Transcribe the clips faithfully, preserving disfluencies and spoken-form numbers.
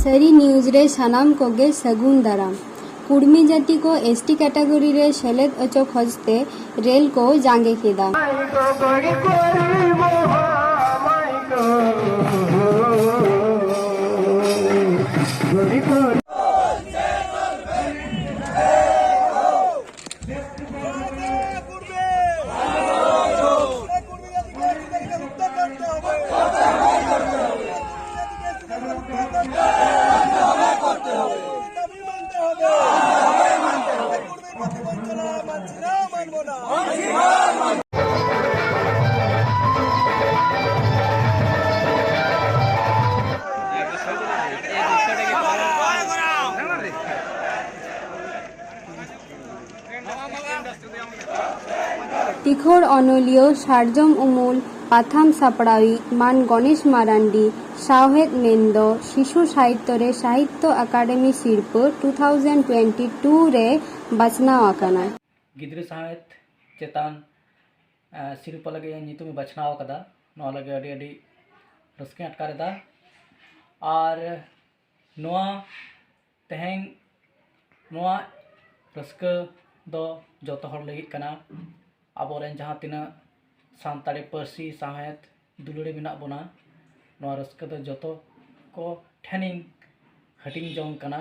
ᱥᱟᱹᱨᱤ ᱱᱤᱭᱩᱡᱽ ᱨᱮ ᱥᱟᱱᱟᱢ ᱠᱚᱜᱮ ᱥᱟᱹᱜᱩᱱ ᱫᱟᱨᱟᱢ᱾ ᱠᱩᱲᱢᱤ ᱡᱟᱹᱛᱤ ᱠᱚ ᱮᱥ ᱴᱤ ᱠᱮᱴᱟᱜᱚᱨᱤ ᱨᱮ ᱥᱮᱞᱮᱫ ᱚᱪᱚ ᱠᱷᱚᱡᱽ ᱛᱮ ᱨᱮᱞ ᱠᱚ ᱡᱟᱸᱜᱮ ᱠᱮᱫᱟ᱾ ᱛᱤᱠᱷᱚᱲ ᱚᱱᱚᱞᱤᱭᱟᱹ ᱥᱟᱨᱡᱚᱢ ᱩᱢᱩᱞ ᱯᱟᱛᱷᱟᱢ ᱥᱟᱯᱲᱟᱣᱤᱡ ᱢᱟᱱ ᱜᱚᱱᱮᱥ ᱢᱟᱨᱟᱱᱰᱤ ᱥᱟᱶᱦᱮᱫ ᱢᱮᱱᱫᱚ ᱥᱤᱥᱩ ᱥᱟᱦᱤᱛᱭᱚ ᱨᱮ ᱥᱟᱦᱤᱛᱭᱚ ᱟᱠᱟᱰᱮᱢᱤ ᱥᱤᱨᱯᱟᱹ ᱴᱩ ᱛᱷᱟᱣᱡᱮᱱᱰ ᱴᱩᱭᱮᱱᱴᱤ ᱴᱩ ᱨᱮ ᱵᱟᱪᱷᱱᱟᱣ ᱟᱠᱟᱱᱟ᱾ ᱜᱤᱫᱽᱨᱟᱹ ᱥᱟᱶᱦᱮᱫ ᱪᱮᱛᱟᱱ, ᱮ, ᱥᱤᱨᱯᱟᱹ ᱞᱟᱹᱜᱤᱫ ᱤᱧ ᱧᱩᱛᱩᱢ ᱤᱧ ᱵᱟᱪᱷᱱᱟᱣ ᱟᱠᱟᱫᱟ᱾ ᱱᱚᱣᱟ ᱞᱟᱹᱜᱤᱫ ᱟᱹᱰᱤ ᱟᱹᱰᱤ ᱨᱟᱹᱥᱠᱟᱹᱧ ᱟᱴᱠᱟᱨ ᱮᱫᱟ᱾ ᱟᱨ ᱱᱚᱣᱟ ᱛᱮᱦᱮᱧ ᱱᱚᱣᱟ ᱨᱟᱹᱥᱠᱟᱹ ᱫᱚ ᱡᱚᱛᱚ ᱦᱚᱲ ᱞᱟᱹᱜᱤᱫ ᱠᱟᱱᱟ᱾ ᱟᱵᱚᱨᱮᱱ ᱡᱟᱦᱟᱸ ᱛᱤᱱᱟᱹᱜ ᱥᱟᱱᱛᱟᱲᱤ ᱯᱟᱹᱨᱥᱤ ᱥᱟᱶᱦᱮᱫ ᱫᱩᱞᱟᱹᱲᱤ ᱢᱮᱱᱟᱜ ᱵᱚᱱᱟ, ᱱᱚᱣᱟ ᱨᱟᱹᱥᱠᱟᱹ ᱫᱚ ᱡᱚᱛᱚ ᱠᱚ ᱴᱷᱮᱱᱤᱧ ᱦᱟᱹᱴᱤᱧ ᱡᱚᱝ ᱠᱟᱱᱟ᱾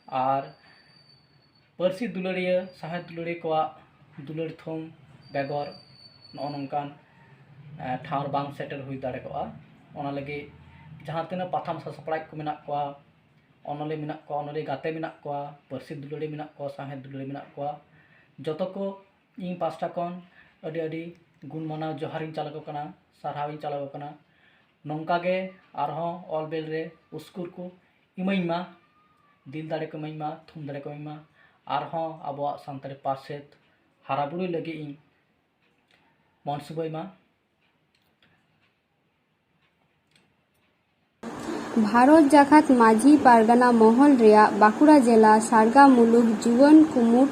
ᱟᱨ ᱯᱟᱹᱨᱥᱤ ᱫᱩᱞᱟᱹᱲᱤᱭᱟᱹ, ᱥᱟᱶᱦᱮᱫ ᱫᱩᱞᱟᱹᱲᱤᱭᱟᱹ ᱠᱚᱣᱟᱜ ᱫᱩᱞᱟᱹᱲ ᱛᱷᱩᱢ ᱵᱮᱜᱚᱨ ᱱᱚᱜᱼᱚ ᱱᱚᱝᱠᱟᱱ, ᱮ, ᱴᱷᱟᱶ ᱨᱮ ᱵᱟᱝ ᱥᱮᱴᱮᱨ ᱦᱩᱭ ᱫᱟᱲᱮ ᱠᱚᱜᱼᱟ᱾ ᱚᱱᱟ ᱞᱟᱹᱜᱤᱫ ᱡᱟᱦᱟᱸ ᱛᱤᱱᱟᱹᱜ ᱯᱟᱛᱷᱟᱢ ᱥᱟᱥᱟᱯᱲᱟᱣᱤᱡ ᱠᱚ ᱢᱮᱱᱟᱜ ᱠᱚᱣᱟ, ᱚᱱᱚᱞᱤᱭᱟᱹ ᱢᱮᱱᱟᱜ ᱠᱚᱣᱟ, ᱚᱱᱚᱞᱤᱭᱟᱹ ᱜᱟᱛᱮ ᱢᱮᱱᱟᱜ ᱠᱚᱣᱟ, ᱯᱟᱹᱨᱥᱤ ᱫᱩᱞᱟᱹᱲᱤᱭᱟᱹ ᱢᱮᱱᱟᱜ ᱠᱚᱣᱟ, ᱥᱟᱶᱦᱮᱫ ᱫᱩᱞᱟᱹᱲᱤᱭᱟᱹ ᱢᱮᱱᱟᱜ ᱠᱚᱣᱟ, ᱡᱚᱛᱚ ᱠᱚ ᱤᱧ ᱯᱟᱥᱴᱟ ᱠᱷᱚᱱ ᱟᱹᱰᱤ ᱟᱹᱰᱤ ᱜᱩᱱ ᱢᱟᱱᱟᱣ ᱡᱚᱦᱟᱨᱤᱧ ᱪᱟᱞ ᱟᱠᱚ ᱠᱟᱱᱟ, ᱥᱟᱨᱦᱟᱣᱤᱧ ᱪᱟᱞ ᱟᱠᱚ ᱠᱟᱱᱟ᱾ ᱱᱚᱝᱠᱟ ᱜᱮ ᱟᱨᱦᱚᱸ ᱚᱞ ᱵᱮᱞ ᱨᱮ ᱩᱥᱠᱩᱨ ᱠᱚ ᱤᱢᱟᱹᱧ ᱢᱟ, ᱫᱤᱞ ᱫᱟᱲᱮ ᱠᱚ ᱤᱢᱟᱹᱧ ᱢᱟ, ᱛᱷᱩᱢ ᱫᱟᱲᱮ ᱠᱚ ᱤᱢᱟᱹᱧ ᱢᱟ᱾ ᱟᱨᱦᱚᱸ ᱟᱵᱚᱣᱟᱜ ᱥᱟᱱᱛᱟᱲᱤ ᱯᱟᱨᱥᱮᱛ ᱦᱟᱨᱟ ᱵᱩᱨᱩᱭ ᱞᱟᱹᱜᱤᱫ ᱤᱧ ᱢᱚᱱ ᱥᱩᱵᱟᱹᱭ ᱢᱟ᱾ ᱵᱷᱟᱨᱚᱛ ᱡᱟᱠᱟᱛ ᱢᱟᱹᱡᱷᱤ ᱯᱟᱨᱜᱟᱱᱟ ᱢᱚᱦᱚᱞ ᱨᱮᱭᱟᱜ ᱵᱟᱸᱠᱩᱲᱟ ᱡᱮᱞᱟ ᱥᱟᱨᱜᱟ ᱢᱩᱞᱩᱠ ᱡᱩᱣᱟᱹᱱ ᱠᱩᱢᱩᱴ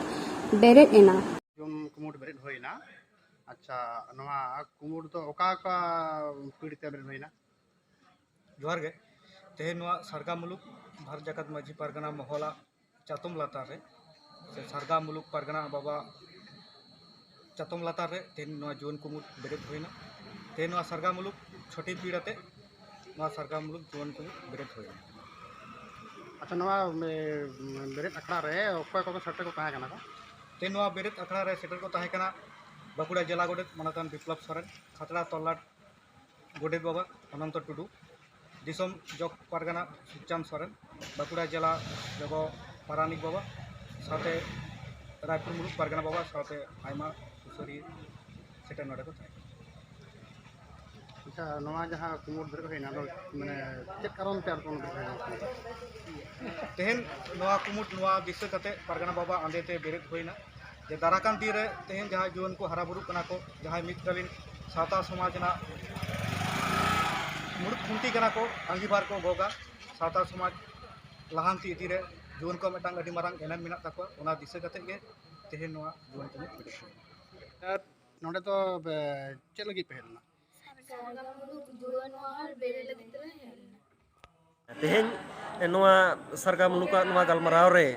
ᱵᱮᱨᱮᱫ ᱮᱱᱟ᱾ ᱡᱩᱣᱟᱹᱱ ᱠᱩᱢᱩᱴ ᱵᱮᱨᱮᱫ ᱦᱩᱭᱮᱱᱟ᱾ ᱟᱪᱪᱷᱟ, ᱱᱚᱣᱟ ᱠᱩᱢᱩᱴ ᱫᱚ ᱚᱠᱟ ᱚᱠᱟ ᱯᱤᱲᱦᱤ ᱛᱮ ᱵᱮᱨᱮᱫ ᱦᱩᱭᱮᱱᱟ? ᱡᱚᱦᱟᱨ ᱜᱮ᱾ ᱛᱮᱦᱮᱧ ᱱᱚᱣᱟ ᱥᱟᱨᱜᱟ ᱢᱩᱞᱩᱠ ᱵᱷᱟᱨᱚᱛ ᱡᱟᱠᱟᱛ ᱢᱟᱹᱡᱷᱤ ᱯᱟᱨᱜᱟᱱᱟ ᱢᱚᱦᱚᱞᱟᱜ ᱪᱟᱛᱚᱢ ᱞᱟᱛᱟᱨ ᱨᱮ, ᱥᱮ ᱥᱟᱨᱜᱟ ᱢᱩᱞᱩᱠ ᱯᱟᱨᱜᱟᱱᱟ ᱵᱟᱵᱟ ᱪᱟᱛᱚᱢ ᱞᱟᱛᱟᱨ ᱨᱮ ᱛᱮᱦᱮᱧ ᱱᱚᱣᱟ ᱡᱩᱣᱟᱹᱱ ᱠᱩᱢᱩᱴ ᱵᱮᱨᱮᱫ ᱦᱩᱭᱱᱟ᱾ ᱛᱮᱦᱮᱧ ᱱᱚᱣᱟ ᱥᱟᱨᱜᱟ ᱢᱩᱞᱩᱠ ᱪᱷᱚᱴᱤ ᱯᱤᱲ ᱟᱛᱮ ᱱᱚᱣᱟ ᱥᱟᱨᱜᱟ ᱢᱩᱞᱩᱠ ᱡᱩᱣᱟᱹᱱ ᱠᱩᱢᱩᱴ ᱵᱮᱨᱮᱫ ᱦᱩᱭᱱᱟ᱾ ᱟᱪᱪᱷᱟ, ᱱᱚᱣᱟ ᱵᱮᱨᱮᱫ ᱟᱠᱷᱲᱟ ᱨᱮ ᱚᱠᱚᱭ ᱠᱚᱠᱚ ᱥᱮᱴᱮᱨ ᱠᱚ ᱛᱟᱦᱮᱸ ᱠᱟᱱᱟ ᱠᱚ? ᱛᱮᱦᱮᱧ ᱱᱚᱣᱟ ᱵᱮᱨᱮᱫ ᱟᱠᱷᱲᱟ ᱨᱮ ᱥᱮᱴᱮᱨ ᱠᱚ ᱛᱟᱦᱮᱸ ᱠᱟᱱᱟ ᱵᱟᱸᱠᱩᱲᱟ ᱡᱮᱞᱟ ᱜᱚᱰᱮᱛ ᱢᱟᱱᱚᱛᱟᱱ ᱵᱤᱯᱞᱚᱵ ᱥᱚᱨᱮᱱ, ᱠᱷᱟᱛᱲᱟ ᱛᱚᱞᱞᱟᱴ ᱜᱚᱰᱮᱛ ᱵᱟᱵᱟ ᱚᱱᱚᱱᱛᱚ ᱴᱩᱰᱩ, ᱫᱤᱥᱚᱢ ᱡᱚᱜᱽ ᱯᱟᱨᱜᱟᱱᱟ ᱥᱩᱠᱪᱟᱸᱫᱽ ᱥᱚᱨᱮᱱ, ᱵᱟᱸᱠᱩᱲᱟ ᱡᱮᱞᱟ ᱡᱚᱜᱚ ᱯᱟᱨᱟᱱᱤᱠ ᱵᱟᱵᱟ, ᱥᱟᱶᱛᱮ ᱨᱟᱭᱯᱩᱨ ᱢᱩᱞᱩᱠ ᱯᱟᱨᱜᱟᱱᱟ ᱵᱟᱵᱟ, ᱥᱟᱶᱛᱮ ᱟᱭᱢᱟ ᱥᱩᱥᱟᱹᱨᱤᱭᱟᱹ ᱥᱮᱴᱮᱨ ᱱᱚᱰᱮ ᱠᱚ ᱛᱟᱦᱮᱸ ᱠᱟᱱᱟ᱾ ᱟᱪᱪᱷᱟ, ᱱᱚᱣᱟ ᱡᱟᱦᱟᱸ ᱠᱩᱢᱩᱴ ᱵᱮᱨᱮᱫ ᱦᱩᱭᱱᱟ, ᱚᱱᱟ ᱫᱚ ᱢᱟᱱᱮ ᱪᱮᱫ ᱠᱟᱨᱚᱱ ᱛᱮ ᱟᱨ ᱠᱚ ᱵᱮᱨᱮᱫ ᱦᱩᱭᱱᱟ? ᱛᱮᱦᱮᱧ ᱱᱚᱣᱟ ᱠᱩᱢᱩᱴ ᱱᱚᱣᱟ ᱫᱤᱥᱟᱹ ᱠᱟᱛᱮ ᱯᱟᱨᱜᱟᱱᱟ ᱵᱟᱵᱟ ᱟᱸᱫᱮ ᱛᱮ ᱵᱮᱨᱮᱫ ᱦᱩᱭᱱᱟ᱾ ᱡᱮ ᱫᱟᱨᱟᱠᱟᱱ ᱫᱤᱱ ᱨᱮ ᱛᱮᱦᱮᱧ ᱡᱟᱦᱟᱸ ᱡᱩᱣᱟᱹᱱ ᱠᱚ ᱦᱟᱨᱟ ᱵᱩᱨᱩᱜ ᱠᱟᱱᱟ ᱠᱚ, ᱡᱟᱦᱟᱸᱭ ᱢᱤᱫ ᱠᱟᱞᱤᱱ ᱥᱟᱶᱛᱟ ᱥᱚᱢᱟᱡᱽ ᱨᱮᱱᱟᱜ ᱢᱩᱲᱩᱫ ᱠᱷᱩᱱᱴᱤ ᱠᱟᱱᱟ ᱠᱚ, ᱟᱸᱜᱤᱵᱷᱟᱨ ᱠᱚ ᱜᱚᱜᱟ, ᱥᱟᱶᱛᱟ ᱥᱚᱢᱟᱡᱽ ᱞᱟᱦᱟᱱᱛᱤ ᱤᱫᱤ ᱨᱮ ᱡᱩᱣᱟᱹᱱ ᱠᱚᱣᱟᱜ ᱢᱤᱫᱴᱟᱝ ᱟᱹᱰᱤ ᱢᱟᱨᱟᱝ ᱮᱱᱮᱢ ᱢᱮᱱᱟᱜ ᱛᱟᱠᱚᱣᱟ᱾ ᱚᱱᱟ ᱫᱤᱥᱟᱹ ᱠᱟᱛᱮ ᱜᱮ ᱛᱮᱦᱮᱧ ᱱᱚᱣᱟ ᱡᱩᱣᱟᱹᱱ ᱠᱚ ᱢᱤᱫ ᱠᱮᱴᱮᱡ ᱦᱩᱭᱱᱟ᱾ ᱟᱨ ᱱᱚᱰᱮ ᱫᱚ, ᱮ, ᱪᱮᱫ ᱞᱟᱹᱜᱤᱫ ᱯᱮ ᱦᱮᱡ ᱞᱮᱱᱟ? ᱥᱟᱨᱜᱟ ᱢᱩᱞᱩᱠ ᱡᱩᱣᱟᱹᱱ ᱢᱚᱦᱚᱞ ᱵᱮᱨᱮᱫ ᱞᱟᱹᱜᱤᱫ ᱛᱮᱞᱮ ᱦᱮᱡ ᱞᱮᱱᱟ᱾ ᱛᱮᱦᱮᱧ ᱱᱚᱣᱟ ᱥᱟᱨᱜᱟ ᱢᱩᱞᱩᱠᱟᱜ ᱱᱚᱣᱟ ᱜᱟᱞᱢᱟᱨᱟᱣ ᱨᱮ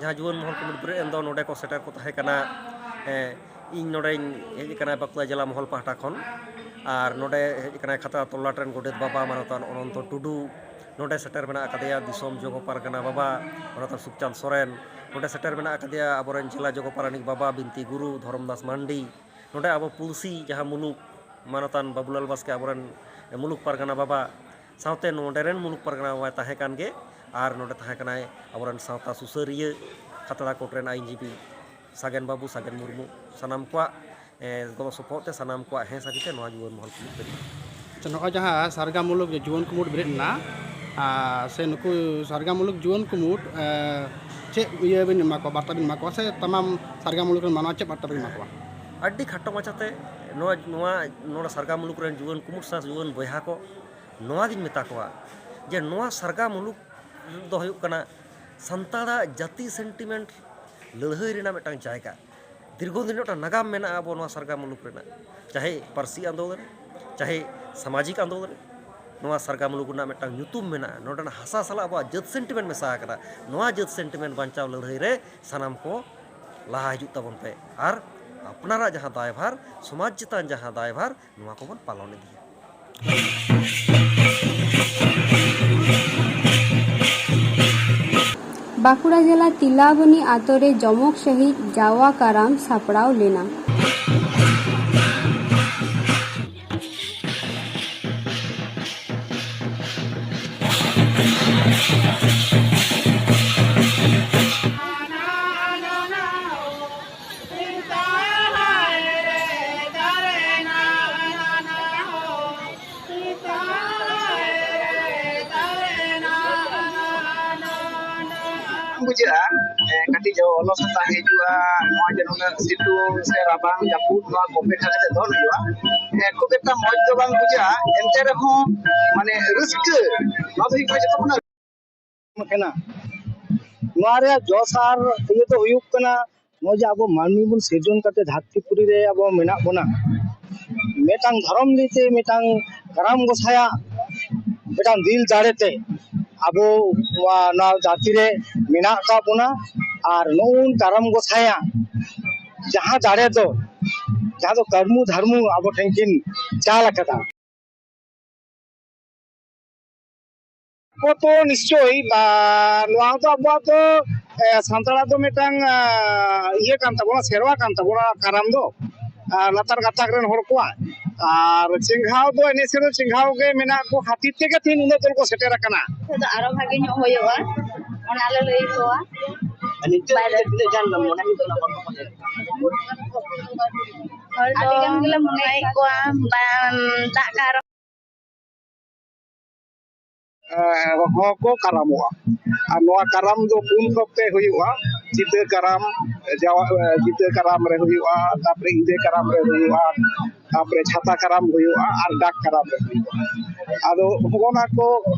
ᱡᱟᱦᱟᱸ ᱡᱩᱣᱟᱹᱱ ᱢᱚᱦᱚᱞ ᱠᱚᱢᱤᱴᱤ ᱵᱮᱨᱮᱫ ᱮᱱ ᱫᱚ, ᱱᱚᱰᱮ ᱠᱚ ᱥᱮᱴᱮᱨ ᱠᱚ ᱛᱟᱦᱮᱸ ᱠᱟᱱᱟ᱾ ᱮ, ᱤᱧ ᱱᱚᱰᱮᱧ ᱦᱮᱡ ᱟᱠᱟᱱᱟ ᱵᱟᱸᱠᱩᱲᱟ ᱡᱮᱞᱟ ᱢᱚᱦᱚᱞ ᱯᱟᱦᱴᱟ ᱠᱷᱚᱱ, ᱟᱨ ᱱᱚᱰᱮ ᱦᱮᱡ ᱟᱠᱟᱱᱟᱭ ᱠᱷᱟᱛᱲᱟ ᱛᱚᱞᱞᱟᱴ ᱨᱮᱱ ᱜᱚᱰᱮᱛ ᱵᱟᱵᱟ ᱢᱟᱱᱚᱛᱟᱱ ᱚᱱᱚᱱᱛᱚ ᱴᱩᱰᱩ, ᱱᱚᱰᱮ ᱥᱮᱴᱮᱨ ᱢᱮᱱᱟᱜ ᱟᱠᱟᱫᱮᱭᱟ ᱫᱤᱥᱚᱢ ᱡᱚᱜᱚ ᱯᱟᱨᱜᱟᱱᱟ ᱵᱟᱵᱟ ᱢᱟᱱᱚᱛᱟᱱ ᱥᱩᱠᱪᱟᱸᱫᱽ ᱥᱚᱨᱮᱱ, ᱱᱚᱰᱮ ᱥᱮᱴᱮᱨ ᱢᱮᱱᱟᱜ ᱟᱠᱟᱫᱮᱭᱟ ᱟᱵᱚᱨᱮᱱ ᱡᱮᱞᱟ ᱡᱚᱜᱚ ᱯᱟᱨᱟᱱᱤᱠ ᱵᱟᱵᱟ ᱵᱤᱱᱛᱤ ᱜᱩᱨᱩ ᱫᱷᱚᱨᱚᱢᱫᱟᱥ ᱢᱟᱱᱰᱤ, ᱱᱚᱰᱮ ᱟᱵᱚ ᱯᱩᱲᱥᱤ ᱡᱟᱦᱟᱸ ᱢᱩᱞᱩᱠ ᱢᱟᱱᱚᱛᱟᱱ ᱵᱟᱵᱩᱞᱟᱞ ᱵᱟᱥᱠᱮ, ᱟᱵᱚᱨᱮᱱ ᱢᱩᱞᱩᱠ ᱯᱟᱨᱜᱟᱱᱟ ᱵᱟᱵᱟ, ᱥᱟᱶᱛᱮ ᱱᱚᱰᱮ ᱨᱮᱱ ᱢᱩᱞᱩᱠ ᱯᱟᱨᱜᱟᱱᱟ ᱵᱟᱵᱟᱭ ᱛᱟᱦᱮᱸ ᱠᱟᱱ ᱜᱮ, ᱟᱨ ᱱᱚᱰᱮ ᱛᱟᱦᱮᱸ ᱠᱟᱱᱟᱭ ᱟᱵᱚᱨᱮᱱ ᱥᱟᱶᱛᱟ ᱥᱩᱥᱟᱹᱨᱤᱭᱟᱹ, ᱠᱷᱟᱛᱲᱟ ᱠᱳᱨᱴ ᱨᱮᱱ ᱟᱭᱤᱱᱡᱤᱵᱤ ᱥᱟᱜᱮᱱ ᱵᱟᱹᱵᱩ, ᱥᱟᱜᱮᱱ ᱢᱩᱨᱢᱩ, ᱥᱟᱱᱟᱢ ᱠᱚᱣᱟᱜ, ᱮ, ᱜᱚᱲᱚ ᱥᱚᱯᱚᱦᱚᱫ ᱛᱮ ᱥᱟᱱᱟᱢ ᱠᱚᱣᱟᱜ ᱦᱮᱸ ᱥᱟᱹᱨᱤ ᱛᱮ ᱱᱚᱣᱟ ᱡᱩᱣᱟᱹᱱ ᱢᱚᱦᱚᱞ ᱠᱚ ᱵᱮᱨᱮᱫ ᱮᱱᱟ᱾ ᱟᱪᱪᱷᱟ, ᱱᱚᱜᱼᱚᱭ ᱡᱟᱦᱟᱸ ᱥᱟᱨᱜᱟ ᱢᱩᱞᱩᱠ ᱡᱩᱣᱟᱹᱱ ᱠᱩᱢᱩᱴ ᱵᱮᱨᱮᱫ ᱮᱱᱟ, ᱟᱨ ᱥᱮ ᱱᱩᱠᱩ ᱥᱟᱨᱜᱟ ᱢᱩᱞᱩᱠ ᱡᱩᱣᱟᱹᱱ ᱠᱩᱢᱩᱴ, ᱮ, ᱪᱮᱫ ᱤᱭᱟᱹ ᱵᱤᱱ ᱮᱢᱟ ᱠᱚᱣᱟ, ᱵᱟᱨᱛᱟ ᱵᱤᱱ ᱮᱢᱟ ᱠᱚᱣᱟ, ᱥᱮ ᱛᱟᱢᱟᱢ ᱥᱟᱨᱜᱟ ᱢᱩᱞᱩᱠ ᱨᱮᱱ ᱢᱟᱱᱣᱟ ᱪᱮᱫ ᱵᱟᱨᱛᱟ ᱵᱤᱱ ᱮᱢᱟ ᱠᱚᱣᱟ? ᱟᱹᱰᱤ ᱠᱷᱟᱴᱚ ᱢᱟᱪᱷᱟᱛᱮ ᱱᱚᱣᱟ, ᱱᱚᱣᱟ, ᱱᱚᱰᱮ ᱥᱟᱨᱜᱟ ᱢᱩᱞᱩᱠ ᱨᱮᱱ ᱡᱩᱣᱟᱹᱱ ᱠᱩᱢᱩᱴ ᱥᱟᱶ ᱡᱩᱣᱟᱹᱱ ᱵᱚᱭᱦᱟ ᱠᱚ, ᱱᱚᱣᱟ ᱜᱤᱧ ᱢᱮᱛᱟ ᱠᱚᱣᱟ ᱡᱮ ᱱᱚᱣᱟ ᱥᱟᱨᱜᱟ ᱢᱩᱞᱩᱠ ᱫᱚ ᱦᱩᱭᱩᱜ ᱠᱟᱱᱟ ᱥᱟᱱᱛᱟᱲᱟᱜ ᱡᱟᱹᱛᱤ ᱥᱮᱱᱴᱤᱢᱮᱱᱴ ᱞᱟᱹᱲᱦᱟᱹᱭ ᱨᱮᱱᱟᱜ ᱢᱤᱫᱴᱟᱝ ᱡᱟᱭᱜᱟ᱾ ᱫᱤᱨᱜᱷᱚ ᱫᱤᱱ ᱢᱤᱫᱴᱟᱝ ᱱᱟᱜᱟᱢ ᱢᱮᱱᱟᱜᱼᱟ ᱟᱵᱚ ᱱᱚᱣᱟ ᱥᱟᱨᱜᱟ ᱢᱩᱞᱩᱠ ᱨᱮᱱᱟᱜ, ᱪᱟᱦᱮ ᱯᱟᱹᱨᱥᱤ ᱟᱱᱫᱳᱞᱚᱱ, ᱪᱟᱦᱮ ᱥᱟᱢᱟᱡᱤᱠ ᱟᱱᱫᱳᱞᱚᱱ, ᱱᱚᱣᱟ ᱥᱟᱨᱜᱟ ᱢᱩᱞᱩᱠ ᱨᱮᱱᱟᱜ ᱢᱤᱫᱴᱟᱝ ᱧᱩᱛᱩᱢ ᱢᱮᱱᱟᱜᱼᱟ, ᱱᱚᱰᱮᱱᱟᱜ ᱦᱟᱥᱟ ᱥᱟᱞᱟᱜ ᱟᱵᱚᱣᱟᱜ ᱡᱟᱹᱛ ᱥᱮᱱᱴᱤᱢᱮᱱᱴ ᱢᱮᱥᱟ ᱟᱠᱟᱱᱟ᱾ ᱱᱚᱣᱟ ᱡᱟᱹᱛ ᱥᱮᱱᱴᱤᱢᱮᱱᱴ ᱵᱟᱧᱪᱟᱣ ᱞᱟᱹᱲᱦᱟᱹᱭ ᱨᱮ ᱥᱟᱱᱟᱢ ᱠᱚ ᱞᱟᱦᱟ ᱦᱤᱡᱩᱜ ᱛᱟᱵᱚᱱ ᱯᱮ ᱟᱨ ᱟᱯᱱᱟᱨᱟᱜ ᱡᱟᱦᱟᱸ ᱫᱟᱭᱵᱷᱟᱨ, ᱥᱚᱢᱟᱡᱽ ᱪᱮᱛᱟᱱ ᱡᱟᱦᱟᱸ ᱫᱟᱭᱵᱷᱟᱨ, ᱱᱚᱣᱟ ᱠᱚᱵᱚᱱ ᱯᱟᱞᱚᱱ ᱤᱫᱤᱭᱟ᱾ ᱵᱟᱸᱠᱩᱲᱟ ᱡᱮᱞᱟ ᱛᱤᱞᱟᱵᱚᱱᱤ ᱟᱛᱳ ᱨᱮ ᱡᱚᱢᱚᱠ ᱥᱟᱹᱦᱤᱡ ᱡᱟᱣᱟ ᱠᱟᱨᱟᱢ ᱥᱟᱯᱲᱟᱣ ᱞᱮᱱᱟ᱾ ᱵᱩᱡᱷᱟᱹᱜᱼᱟ, ᱮ, ᱠᱟᱹᱴᱤᱡ ᱚᱞᱚᱥᱚᱛᱟ ᱦᱤᱡᱩᱜᱼᱟ, ᱱᱚᱣᱟ ᱡᱮ ᱱᱩᱱᱟᱹᱜ ᱥᱤᱛᱩᱝ ᱥᱮ ᱨᱟᱵᱟᱝ ᱡᱟᱹᱯᱩᱫ ᱱᱚᱣᱟ ᱠᱚᱯᱮ ᱠᱷᱟᱹᱛᱤᱨ ᱛᱮ ᱫᱚᱱ ᱦᱩᱭᱩᱜᱼᱟ, ᱮ, ᱠᱷᱩᱵ ᱮᱠᱴᱟ ᱢᱚᱡᱽ ᱫᱚ ᱵᱟᱝ ᱵᱩᱡᱷᱟᱹᱜᱼᱟ᱾ ᱮᱱᱛᱮ ᱨᱮᱦᱚᱸ ᱢᱟᱱᱮ ᱨᱟᱹᱥᱠᱟᱹ, ᱱᱚᱣᱟ ᱫᱚ ᱦᱩᱭᱩᱜ ᱠᱟᱱᱟ ᱡᱚᱛᱚ ᱠᱷᱚᱱᱟᱜ ᱠᱟᱱᱟ᱾ ᱱᱚᱣᱟ ᱨᱮᱭᱟᱜ ᱡᱚᱥ ᱟᱨ ᱤᱭᱟᱹ ᱫᱚ ᱦᱩᱭᱩᱜ ᱠᱟᱱᱟ, ᱱᱚᱜᱼᱚᱭ ᱡᱮ ᱟᱵᱚ ᱢᱟᱹᱱᱢᱤ ᱵᱚᱱ ᱥᱤᱨᱡᱚᱱ ᱠᱟᱛᱮ ᱫᱷᱟᱹᱨᱛᱤ ᱯᱩᱨᱤ ᱨᱮ ᱟᱵᱚ ᱢᱮᱱᱟᱜ ᱵᱚᱱᱟ, ᱢᱤᱫᱴᱟᱝ ᱫᱷᱚᱨᱚᱢ ᱞᱟᱹᱭᱛᱮ ᱢᱤᱫᱴᱟᱝ ᱠᱟᱨᱟᱢ ᱜᱚᱸᱥᱟᱭᱟᱜ ᱢᱤᱫᱴᱟᱝ ᱫᱤᱞ ᱫᱟᱲᱮᱛᱮ ᱟᱵᱚ ᱱᱚᱣᱟ, ᱱᱚᱣᱟ ᱫᱷᱟᱹᱨᱛᱤ ᱨᱮ ᱢᱮᱱᱟᱜ ᱟᱠᱟᱫ ᱵᱚᱱᱟ᱾ ᱟᱨ ᱱᱩᱜᱼᱩ ᱠᱟᱨᱟᱢ ᱜᱚᱸᱥᱟᱭᱟᱜ ᱡᱟᱦᱟᱸ ᱫᱟᱲᱮ ᱫᱚ, ᱡᱟᱦᱟᱸ ᱫᱚ ᱠᱟᱹᱨᱢᱩ ᱫᱷᱟᱨᱢᱩ ᱟᱵᱚ ᱴᱷᱮᱱ ᱠᱤᱱ ᱪᱟᱞ ᱟᱠᱟᱫᱟ᱾ ᱟᱵᱚ ᱛᱚ ᱱᱤᱥᱪᱳᱭ, ᱵᱟ, ᱱᱚᱣᱟ ᱫᱚ ᱟᱵᱚᱣᱟᱜ ᱫᱚ, ᱮ, ᱥᱟᱱᱛᱟᱲᱟᱜ ᱫᱚ ᱢᱤᱫᱴᱟᱝ, ᱟ, ᱤᱭᱟᱹ ᱠᱟᱱ ᱛᱟᱵᱚᱱᱟ, ᱥᱮᱨᱣᱟ ᱠᱟᱱ ᱛᱟᱵᱚᱱᱟ ᱠᱟᱨᱟᱢ ᱫᱚ᱾ ᱟᱨ ᱞᱟᱛᱟᱨ ᱜᱟᱛᱟᱠ ᱨᱮᱱ ᱦᱚᱲ ᱠᱚᱣᱟᱜ᱾ ᱟᱨ ᱪᱮᱸᱜᱷᱟᱣ ᱫᱚ ᱮᱱᱮᱡ ᱥᱮᱨᱮᱧ ᱪᱮᱸᱜᱷᱟᱣ ᱜᱮ ᱢᱮᱱᱟᱜ ᱠᱚ ᱠᱷᱟᱹᱛᱤᱨ ᱛᱮᱜᱮ ᱛᱮᱦᱮᱧ ᱩᱱᱟᱹᱜ ᱫᱚᱞ ᱠᱚ ᱥᱮᱴᱮᱨ ᱟᱠᱟᱱᱟ᱾ ᱱᱤᱛᱚᱜ ᱫᱚ ᱟᱨᱚ ᱵᱷᱟᱜᱮ ᱧᱚᱜ ᱦᱩᱭᱩᱜᱼᱟ, ᱚᱱᱟ ᱞᱮ ᱞᱟᱹᱭ ᱟᱠᱚᱣᱟ᱾ ᱟᱨ ᱱᱤᱛᱚᱜ ᱵᱟᱭᱨᱮ ᱛᱤᱱᱟᱹᱜ ᱜᱟᱱ ᱢᱚᱱᱮ ᱦᱩᱭᱩᱜ ᱠᱟᱱᱟ ᱦᱚᱲ ᱠᱚ ᱧᱮᱞ? ᱦᱚᱲ ᱫᱚ ᱟᱹᱰᱤ ᱜᱟᱱ ᱜᱮᱞᱮ ᱢᱚᱱᱮᱭᱮᱫ ᱠᱚᱣᱟ, ᱵᱟᱝ ᱫᱟᱜ ᱠᱟᱜ ᱨᱮᱦᱚᱸ᱾ ᱮᱸ, ᱦᱚᱸᱠᱚ ᱠᱟᱨᱟᱢᱚᱜᱼᱟ᱾ ᱟᱨ ᱱᱚᱣᱟ ᱠᱟᱨᱟᱢ ᱫᱚ ᱯᱩᱱ ᱛᱷᱚᱠ ᱛᱮ ᱦᱩᱭᱩᱜᱼᱟ᱾ ᱪᱤᱛᱟᱹ ᱠᱟᱨᱟᱢ, ᱡᱟᱣᱟ-, ᱮᱸ, ᱪᱤᱛᱟᱹ ᱠᱟᱨᱟᱢ ᱨᱮ ᱦᱩᱭᱩᱜᱼᱟ, ᱛᱟᱨᱯᱚᱨᱮ ᱤᱸᱫᱟᱹ ᱠᱟᱨᱟᱢ ᱨᱮ ᱦᱩᱭᱩᱜᱼᱟ, ᱛᱟᱨᱯᱚᱨᱮ ᱪᱷᱟᱛᱟ ᱠᱟᱨᱟᱢ ᱦᱩᱭᱩᱜᱼᱟ ᱟᱨ ᱰᱟᱠ ᱠᱟᱨᱟᱢ ᱨᱮ ᱦᱩᱭᱩᱜᱼᱟ᱾ ᱟᱫᱚ ᱦᱚᱸᱜᱼᱚ ᱱᱟ ᱠᱚ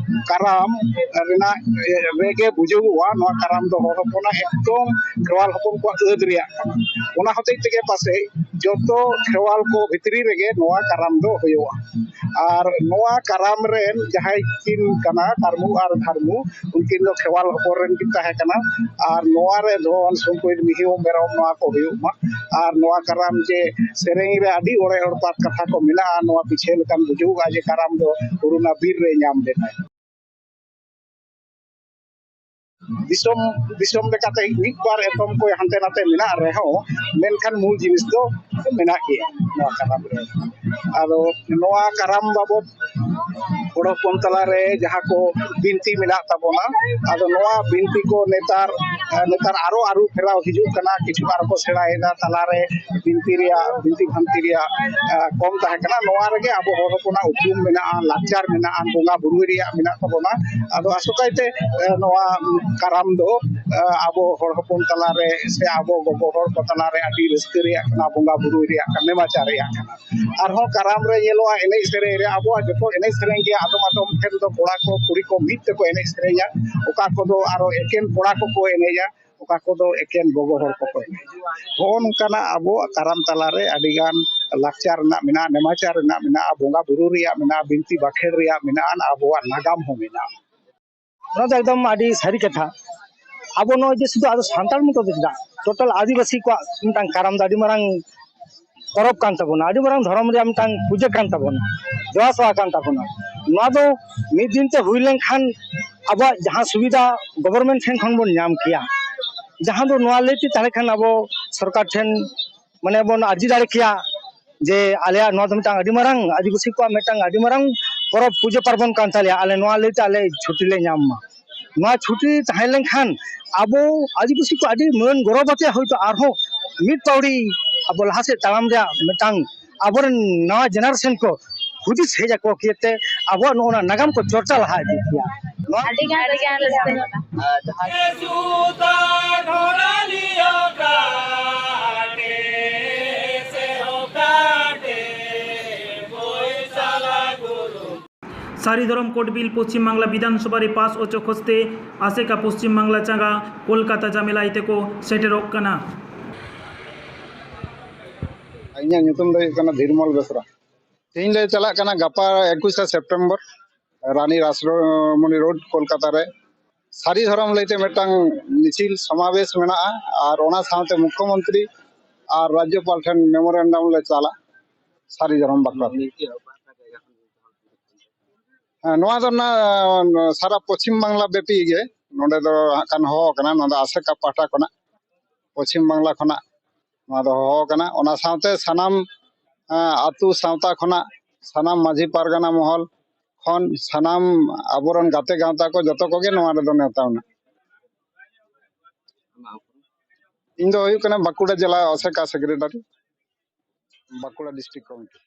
ᱠᱟᱨᱟᱢ ᱨᱮᱱᱟᱜ, ᱮ, ᱨᱮᱜᱮ ᱵᱩᱡᱩᱜᱚᱜᱼᱟ ᱱᱚᱣᱟ ᱠᱟᱨᱟᱢ ᱫᱚ ᱦᱚᱲ ᱦᱚᱯᱚᱱᱟᱜ ᱮᱠᱫᱚᱢ ᱠᱷᱮᱨᱣᱟᱞ ᱦᱚᱯᱚᱱ ᱠᱚᱣᱟᱜ ᱟᱹᱫ ᱨᱮᱭᱟᱜ ᱠᱟᱱᱟ᱾ ᱚᱱᱟ ᱦᱚᱛᱮᱡ ᱛᱮᱜᱮ ᱯᱟᱥᱮᱡ ᱡᱚᱛᱚ ᱠᱷᱮᱣᱟᱞ ᱠᱚ ᱵᱷᱤᱛᱨᱤ ᱨᱮᱜᱮ ᱱᱚᱣᱟ ᱠᱟᱨᱟᱢ ᱫᱚ ᱦᱩᱭᱩᱜᱼᱟ᱾ ᱟᱨ ᱱᱚᱣᱟ ᱠᱟᱨᱟᱢ ᱨᱮᱱ ᱡᱟᱦᱟᱸᱭ ᱠᱤᱱ ᱠᱟᱱᱟ, ᱠᱟᱹᱨᱢᱩ ᱟᱨ ᱫᱷᱟᱨᱢᱩ, ᱩᱱᱠᱤᱱ ᱫᱚ ᱠᱷᱮᱣᱟᱞ ᱦᱚᱯᱚᱱ ᱨᱮᱱ ᱠᱤᱱ ᱛᱟᱦᱮᱸ ᱠᱟᱱᱟ᱾ ᱟᱨ ᱱᱚᱣᱟ ᱨᱮ ᱫᱷᱚᱱ ᱥᱚᱢᱯᱚᱫ, ᱢᱤᱦᱩ ᱢᱮᱨᱚᱢ, ᱱᱚᱣᱟ ᱠᱚ ᱦᱩᱭᱩᱜ ᱢᱟ᱾ ᱟᱨ ᱱᱚᱣᱟ ᱠᱟᱨᱟᱢ ᱡᱮ ᱥᱮᱨᱮᱧ ᱨᱮ ᱟᱹᱰᱤ ᱚᱲᱮ ᱚᱲᱯᱟᱛ ᱠᱟᱛᱷᱟ ᱠᱚ ᱢᱮᱱᱟᱜᱼᱟ, ᱱᱚᱣᱟ ᱯᱤᱪᱷᱮ ᱞᱮᱠᱟᱱ ᱵᱩᱡᱩᱜᱼᱟ ᱡᱮ ᱠᱟᱨᱟᱢ ᱫᱚ ᱦᱩᱨᱩᱱᱟ ᱵᱤᱨ ᱨᱮ ᱧᱟᱢ ᱞᱮᱱᱟᱭ᱾ ᱫᱤᱥᱚᱢ ᱫᱤᱥᱚᱢ ᱞᱮᱠᱟᱛᱮ ᱢᱤᱫ ᱵᱟᱨ ᱮᱛᱚᱢ ᱠᱚ ᱦᱟᱱᱛᱮ ᱱᱟᱛᱮ ᱢᱮᱱᱟᱜ ᱨᱮᱦᱚᱸ, ᱢᱮᱱᱠᱷᱟᱱ ᱢᱩᱞ ᱡᱤᱱᱤᱥ ᱫᱚ ᱢᱮᱱᱟᱜ ᱜᱮᱭᱟ ᱱᱚᱣᱟ ᱠᱟᱨᱟᱢ ᱨᱮ᱾ ᱟᱫᱚ ᱱᱚᱣᱟ ᱠᱟᱨᱟᱢ ᱵᱟᱵᱚᱫ ᱦᱚᱲ ᱦᱚᱯᱚᱱ ᱛᱟᱞᱟᱨᱮ ᱡᱟᱦᱟᱸ ᱠᱚ ᱵᱤᱱᱛᱤ ᱢᱮᱱᱟᱜ ᱛᱟᱵᱚᱱᱟ, ᱟᱫᱚ ᱱᱚᱣᱟ ᱵᱤᱱᱛᱤ ᱠᱚ ᱱᱮᱛᱟᱨ, ᱱᱮᱛᱟᱨ ᱟᱨᱚ ᱟᱹᱨᱩ ᱯᱷᱮᱨᱟᱣ ᱦᱤᱡᱩᱜ ᱠᱟᱱᱟ, ᱠᱤᱪᱷᱩ ᱟᱨᱚ ᱠᱚ ᱥᱮᱬᱟᱭᱮᱫᱟ, ᱛᱟᱞᱟᱨᱮ ᱵᱤᱱᱛᱤ ᱨᱮᱭᱟᱜ, ᱵᱤᱱᱛᱤ ᱵᱷᱟᱱᱛᱤ ᱨᱮᱭᱟᱜ, ᱟᱸ, ᱠᱚᱢ ᱛᱟᱦᱮᱸ ᱠᱟᱱᱟ᱾ ᱱᱚᱣᱟ ᱨᱮᱜᱮ ᱟᱵᱚ ᱦᱚᱲ ᱦᱚᱯᱚᱱᱟᱜ ᱩᱯᱨᱩᱢ ᱢᱮᱱᱟᱜᱼᱟ, ᱞᱟᱠᱪᱟᱨ ᱢᱮᱱᱟᱜᱼᱟ, ᱵᱚᱸᱜᱟ ᱵᱩᱨᱩ ᱨᱮᱭᱟᱜ ᱢᱮᱱᱟᱜ ᱛᱟᱵᱚᱱᱟ᱾ ᱟᱫᱚ ᱟᱥᱚᱠᱟᱭᱛᱮ, ᱟᱸ, ᱱᱚᱣᱟ ᱠᱟᱨᱟᱢ ᱫᱚ, ᱟᱸ, ᱟᱵᱚ ᱦᱚᱲ ᱦᱚᱯᱚᱱ ᱛᱟᱞᱟᱨᱮ ᱥᱮ ᱟᱵᱚ ᱜᱚᱜᱚ ᱦᱚᱲ ᱠᱚ ᱛᱟᱞᱟᱨᱮ ᱟᱹᱰᱤ ᱨᱟᱹᱥᱠᱟᱹ ᱨᱮᱭᱟᱜ ᱠᱟᱱᱟ, ᱵᱚᱸᱜᱟ ᱵᱩᱨᱩ ᱨᱮᱭᱟᱜ ᱠᱟᱱᱟ, ᱱᱮᱢᱟᱪᱟᱨ ᱨᱮᱭᱟᱜ ᱠᱟᱱᱟ᱾ ᱟᱨᱦᱚᱸ ᱠᱟᱨᱟᱢ ᱨᱮ ᱧᱮᱞᱚᱜᱼᱟ, ᱮᱱᱮᱡ ᱥᱮᱨᱮᱧ ᱨᱮ ᱟᱵᱚᱣᱟᱜ ᱡᱚᱛᱚ ᱮᱱᱮᱡ ᱥᱮᱨᱮᱧ ᱜᱮ ᱟᱫᱚᱢ ᱟᱫᱚᱢ ᱴᱷᱮᱱ ᱫᱚ ᱠᱚᱲᱟ ᱠᱚ ᱠᱩᱲᱤ ᱠᱚ ᱢᱤᱫ ᱛᱮᱠᱚ ᱮᱱᱮᱡ ᱥᱮᱨᱮᱧᱟ, ᱚᱠᱟ ᱠᱚᱫᱚ ᱟᱨᱚ ᱮᱠᱮᱱ ᱠᱚᱲᱟ ᱠᱚᱠᱚ ᱮᱱᱮᱡᱟ, ᱚᱠᱟ ᱠᱚᱫᱚ ᱮᱠᱮᱱ ᱜᱚᱜᱚ ᱦᱚᱲ ᱠᱚᱠᱚ ᱮᱱᱮᱡᱟ᱾ ᱦᱚᱸᱜᱼᱚ ᱱᱚᱝᱠᱟᱱᱟᱜ ᱟᱵᱚᱣᱟᱜ ᱠᱟᱨᱟᱢ ᱛᱟᱞᱟᱨᱮ ᱟᱹᱰᱤᱜᱟᱱ ᱞᱟᱠᱪᱟᱨ ᱨᱮᱱᱟᱜ ᱢᱮᱱᱟᱜᱼᱟ, ᱱᱮᱢᱟᱪᱟᱨ ᱨᱮᱱᱟᱜ ᱢᱮᱱᱟᱜᱼᱟ, ᱵᱚᱸᱜᱟ ᱵᱩᱨᱩ ᱨᱮᱭᱟᱜ ᱢᱮᱱᱟᱜᱼᱟ, ᱵᱤᱱᱛᱤ ᱵᱟᱠᱷᱮᱲ ᱨᱮᱭᱟᱜ ᱢᱮᱱᱟᱜᱼᱟ, ᱟᱵᱚᱣᱟᱜ ᱱᱟᱜᱟᱢ ᱦᱚᱸ ᱢᱮᱱᱟᱜᱼᱟ᱾ ᱱᱚᱣᱟ ᱫᱚ ᱮᱠᱫᱚᱢ ᱟᱹᱰᱤ ᱥᱟᱹᱨᱤ ᱠᱟᱛᱷᱟ᱾ ᱟᱵᱚ ᱱᱚᱜᱼᱚᱭ ᱡᱮ ᱥᱩᱫᱷᱩ ᱟᱫᱚ ᱥᱟᱱᱛᱟᱲ ᱢᱚᱛᱚ ᱫᱚ ᱪᱮᱫᱟᱜ, ᱴᱳᱴᱟᱞ ᱟᱹᱫᱤᱵᱟᱹᱥᱤ ᱠᱚᱣᱟᱜ ᱢᱤᱫᱴᱟᱝ ᱠᱟᱨᱟᱢ ᱫᱚ ᱟᱹᱰᱤ ᱢᱟᱨᱟᱝ ᱯᱚᱨᱚᱵᱽ ᱠᱟᱱ ᱛᱟᱵᱚᱱᱟ, ᱟᱹᱰᱤ ᱢᱟᱨᱟᱝ ᱫᱷᱚᱨᱚᱢ ᱨᱮᱭᱟᱜ ᱢᱤᱫᱴᱟᱝ ᱯᱩᱡᱟᱹ ᱠᱟᱱ ᱛᱟᱵᱚᱱᱟ, ᱡᱚᱦᱟ ᱥᱚᱦᱟ ᱠᱟᱱ ᱛᱟᱵᱚᱱᱟ᱾ ᱱᱚᱣᱟ ᱫᱚ ᱢᱤᱫ ᱫᱤᱱ ᱛᱮ ᱦᱩᱭ ᱞᱮᱱᱠᱷᱟᱱ ᱟᱵᱚᱣᱟᱜ ᱡᱟᱦᱟᱸ ᱥᱩᱵᱤᱫᱷᱟ ᱜᱚᱵᱷᱚᱨᱢᱮᱱᱴ ᱴᱷᱮᱱ ᱠᱷᱚᱱ ᱵᱚᱱ ᱧᱟᱢ ᱠᱮᱭᱟ, ᱡᱟᱦᱟᱸ ᱫᱚ ᱱᱚᱣᱟ ᱞᱟᱹᱭᱛᱮ ᱛᱟᱦᱚᱞᱮ ᱠᱷᱟᱱ ᱟᱵᱚ ᱥᱚᱨᱠᱟᱨ ᱴᱷᱮᱱ ᱢᱟᱱᱮ ᱵᱚᱱ ᱟᱨᱡᱤ ᱫᱟᱲᱮ ᱠᱮᱭᱟ ᱡᱮ ᱟᱞᱮᱭᱟᱜ ᱱᱚᱣᱟ ᱫᱚ ᱢᱤᱫᱴᱟᱝ ᱟᱹᱰᱤ ᱢᱟᱨᱟᱝ, ᱟᱹᱫᱤᱵᱟᱹᱥᱤ ᱠᱚᱣᱟᱜ ᱢᱤᱫᱴᱟᱝ ᱟᱹᱰᱤ ᱢᱟᱨᱟᱝ ᱯᱚᱨᱚᱵᱽ ᱯᱩᱡᱟᱹ ᱯᱟᱨᱵᱚᱱ ᱠᱟᱱ ᱛᱟᱞᱮᱭᱟ, ᱟᱞᱮ ᱱᱚᱣᱟ ᱞᱟᱹᱭᱛᱮ ᱟᱞᱮ ᱪᱷᱩᱴᱤ ᱞᱮ ᱧᱟᱢ ᱢᱟ᱾ ᱱᱚᱣᱟ ᱪᱷᱩᱴᱤ ᱛᱟᱦᱮᱸ ᱞᱮᱱᱠᱷᱟᱱ ᱟᱵᱚ ᱟᱹᱫᱤᱵᱟᱹᱥᱤ ᱠᱚ ᱟᱹᱰᱤ ᱢᱟᱹᱱ ᱜᱚᱨᱚᱵᱽ ᱟᱛᱮ ᱦᱚᱭᱛᱳ ᱟᱨᱦᱚᱸ ᱢᱤᱫ ᱯᱟᱹᱣᱲᱤ ᱟᱵᱚ ᱞᱟᱦᱟ ᱥᱮᱫ ᱛᱟᱲᱟᱢ ᱨᱮᱭᱟᱜ ᱢᱤᱫᱴᱟᱝ ᱟᱵᱚᱨᱮᱱ ᱱᱟᱣᱟ ᱡᱮᱱᱟᱨᱮᱥᱚᱱ ᱠᱚ ᱦᱩᱫᱤᱥ ᱦᱮᱡ ᱟᱠᱚ ᱠᱮᱫ ᱛᱮ ᱟᱵᱚᱣᱟᱜ ᱱᱚᱜᱼᱚ ᱱᱚᱣᱟ ᱱᱟᱜᱟᱢ ᱠᱚ ᱪᱚᱨᱪᱟ ᱞᱟᱦᱟ ᱤᱫᱤ ᱠᱮᱭᱟ᱾ ᱱᱚᱣᱟ ᱟᱹᱰᱤ ᱜᱟᱱ ᱨᱟᱹᱥᱠᱟᱹ ᱧᱟᱢᱚᱜᱼᱟ᱾ ᱥᱟᱹᱨᱤ ᱫᱷᱚᱨᱚᱢ ᱠᱳᱰ ᱵᱤᱞ ᱯᱚᱥᱪᱤᱢ ᱵᱟᱝᱞᱟ ᱵᱤᱫᱷᱟᱱ ᱥᱚᱵᱷᱟ ᱨᱮ ᱯᱟᱥ ᱚᱪᱚ ᱠᱷᱚᱡᱽ ᱛᱮ ᱟᱥᱮᱠᱟ ᱯᱚᱥᱪᱤᱢ ᱵᱟᱝᱞᱟ ᱪᱟᱸᱜᱟ ᱠᱳᱞᱠᱟᱛᱟ ᱡᱟᱢᱮᱞᱟᱭ ᱛᱮᱠᱚ ᱥᱮᱴᱮᱨᱚᱜ ᱠᱟᱱᱟ᱾ ᱤᱧᱟᱹᱜ ᱧᱩᱛᱩᱢ ᱫᱚ ᱦᱩᱭᱩᱜ ᱠᱟᱱᱟ ᱫᱷᱤᱨᱢᱚᱞ ᱵᱮᱥᱨᱟ᱾ ᱛᱮᱦᱮᱧ ᱞᱮ ᱪᱟᱞᱟᱜ ᱠᱟᱱᱟ, ᱜᱟᱯᱟ ᱮᱠᱩᱥᱟ ᱥᱮᱯᱴᱮᱢᱵᱚᱨ, ᱨᱟᱱᱤ ᱨᱟᱥᱢᱚᱱᱤ ᱨᱳᱰ, ᱠᱳᱞᱠᱟᱛᱟ ᱨᱮ ᱥᱟᱹᱨᱤ ᱫᱷᱚᱨᱚᱢ ᱞᱟᱹᱭᱛᱮ ᱢᱤᱫᱴᱟᱝ ᱢᱤᱪᱷᱤᱞ ᱥᱚᱢᱟᱵᱮᱥ ᱢᱮᱱᱟᱜᱼᱟ᱾ ᱟᱨ ᱚᱱᱟ ᱥᱟᱶᱛᱮ ᱢᱩᱠᱷᱭᱚᱢᱚᱱᱛᱨᱤ ᱟᱨ ᱨᱟᱡᱽᱡᱚᱯᱟᱞ ᱴᱷᱮᱱ ᱢᱮᱢᱳᱨᱮᱱᱰᱟᱢ ᱞᱮ ᱪᱟᱞᱟ ᱥᱟᱹᱨᱤ ᱫᱷᱚᱨᱚᱢ ᱵᱟᱠᱷᱨᱟ ᱛᱮ᱾ ᱦᱮᱸ, ᱱᱚᱣᱟ ᱫᱚ ᱚᱱᱟ ᱥᱟᱨᱟ ᱯᱚᱪᱷᱤᱢ ᱵᱟᱝᱞᱟ ᱵᱮᱯᱤ ᱜᱮ ᱱᱚᱰᱮ ᱫᱚ ᱦᱟᱸᱜ ᱠᱷᱟᱱ ᱦᱚᱦᱚ ᱠᱟᱱᱟ᱾ ᱱᱚᱣᱟ ᱫᱚ ᱟᱥᱮᱠᱟ ᱯᱟᱦᱴᱟ ᱠᱷᱚᱱᱟᱜ, ᱯᱚᱪᱷᱤᱢ ᱵᱟᱝᱞᱟ ᱠᱷᱚᱱᱟᱜ ᱱᱚᱣᱟ ᱫᱚ ᱦᱚᱦᱚ ᱠᱟᱱᱟ᱾ ᱚᱱᱟ ᱥᱟᱶᱛᱮ ᱥᱟᱱᱟᱢ, ᱮᱸ, ᱟᱹᱛᱩ ᱥᱟᱶᱛᱟ ᱠᱷᱚᱱᱟᱜ, ᱥᱟᱱᱟᱢ ᱢᱟᱹᱡᱷᱤ ᱯᱟᱨᱜᱟᱱᱟ ᱢᱚᱦᱚᱞ ᱠᱷᱚᱱ, ᱥᱟᱱᱟᱢ ᱟᱵᱚᱨᱮᱱ ᱜᱟᱛᱮ ᱜᱟᱶᱛᱟ ᱠᱚ, ᱡᱚᱛᱚ ᱠᱚᱜᱮ ᱱᱚᱣᱟ ᱨᱮᱫᱚ ᱱᱮᱣᱛᱟ ᱢᱮᱱᱟᱜᱼᱟ᱾ ᱤᱧ ᱫᱚ ᱦᱩᱭᱩᱜ ᱠᱟᱱᱟ ᱵᱟᱸᱠᱩᱲᱟ ᱡᱮᱞᱟ ᱟᱥᱮᱠᱟ ᱥᱮᱠᱨᱮᱴᱟᱨᱤ, ᱵᱟᱸᱠᱩᱲᱟ ᱰᱤᱥᱴᱨᱤᱠᱴ ᱠᱚᱢᱤᱴᱤ᱾